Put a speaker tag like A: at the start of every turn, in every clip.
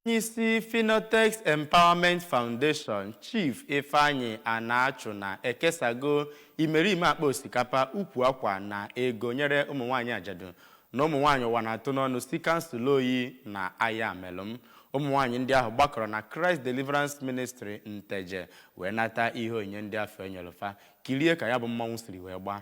A: Onyeisi Finotex Empowerment Foundation, Chief Ifeanyi Anachuna, ekesago imerime akpa osikapa, ukwu akwa na ego nyere ụmụ nwaanyị ajadu na ụmụ nwaanyị ụwa na-atụ n'ọnụ si kansụl Oyi na Ayamelụm. Ụmụ nwaanyị ndị ahụ gbakọrọ na Christ Deliverance Ministry, Nteje, wee nata ihe onyinye ndị afọ enyelufa. Kirie ka ya bụ mmanwụ siri wee gbaa.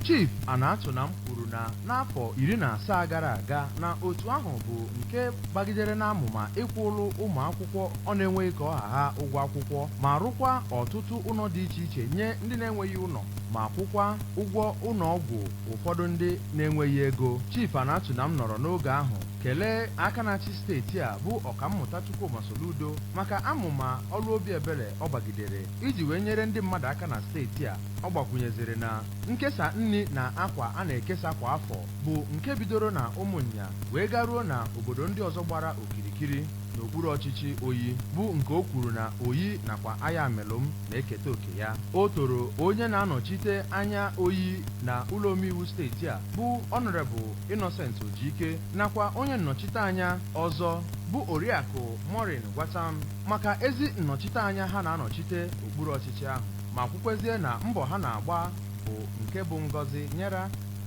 B: Chief Anatunam kwuru na n'afọ 17 gara aga na otu ahụ bụ nke gbagidere n'amụma ịkwụrụ ụmụ akwụkwọ ọ na-enweghị ka ọha ha ụgwọ akwụkwọ, ma rụkwa ọtụtụ ụlọ dị iche iche nye ndị na-enweghị ụlọ, ma kwụkwa ụgwọ ụlọ ọgwụ ụfọdụ ndị na-enweghị ego. Chief Anatunam nọrọ n'oge ahụ kelee aka na-achị steeti a, bụ Ọkammụta Chukwuma Soludo, maka amụma ọrụ obi ebere ọ gbagidere iji wee nyere ndị mmadụ aka na steeti a. Ọ gbakwunyeziri na nkesa nri na akwa a na-ekesa kwa afọ bụ nke bidoro na Ụmụnya wee garuo na obodo ndị ọzọ gbara okirikiri n'okpuru ọchịchị Oyi, bụ nke o kwuru na Oyi nakwa Ayamelụm na-eketa oke ya. O toro onye na-anọchite anya Oyi na ụlọ omeiwu steeti a, bụ Honorable Innocent Ojike, nakwa onye nnọchite anya ọzọ, bụ Oriakụ Maureen Gwatam, maka ezi nnọchite anya ha na-anọchite okpuru ọchịchị ahụ, ma kwukwezie na mbọ ha na-agba bụ nke bụ ngọzi nyere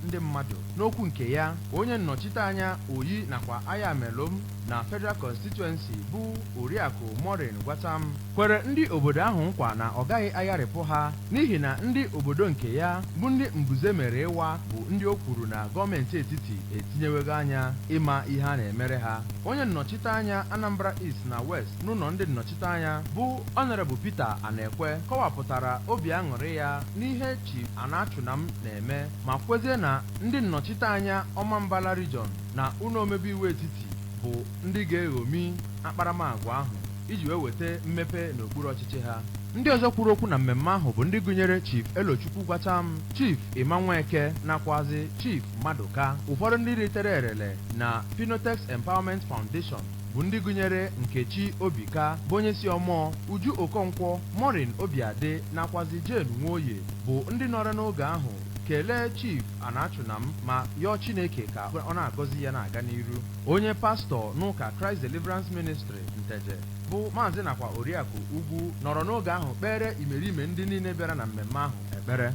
B: ndị mmadụ. N'okwu nke ya, onye nnọchite anya Oyi nakwa Ayamelụm na Federal Constituency, bụ Oriakụ Maureen Gwatam, kwere ndị obodo ahụ nkwa na ọ gaghị agharịpụ ha, n'ihi na ndị obodo nke ya bụ ndị mbuze mere ịwa, bụ ndị o kwuru na gọọmenti etiti etinyewego anya ịma ihe a na-emere ha. Onye nnọchite anya Anambra East na West n'ụlọ ndị nnọchite anya, bụ Honorable Peter Anekwe, kọwapụtara obi aṅụrị ya n'ihe Chief Anachunam na-eme, ma kwezie na ndị nnọchite anya Ọmambala Region na ụlọ omebe iwu etiti bụ ndị ga-eṅomi akparamagwa ahụ iji wee weta mmepe n'okpuru ọchịchị ha. Ndị ọzọ kwuru okwu na mmemme ahụ bụ ndị gụnyere Chief Elochukwu Gwatam, Chief Imanweke nakwazi Chief Maduka. Ụfọdụ ndị ritere erele na Finotex Empowerment Foundation bụ ndị gụnyere Nkechi Obika, bụ onye si Ọmụọ, Uju Okonkwo, Maureen Obiade nakwazi Jane Nwoye, bụ ndị nọrọ n'oge ahụ kelee Chief Anachunam ma yọọ Chineke ka ọ na-agọzi ya na-aga n'iru. Onye pastọ n'ụka Christ Deliverance Ministry, Nteje, bụ Maazị nakwa Oriakụ Ugwu, nọrọ n'oge ahụ kpere imerime ndị niile bịara na mmemme ahụ ekpere.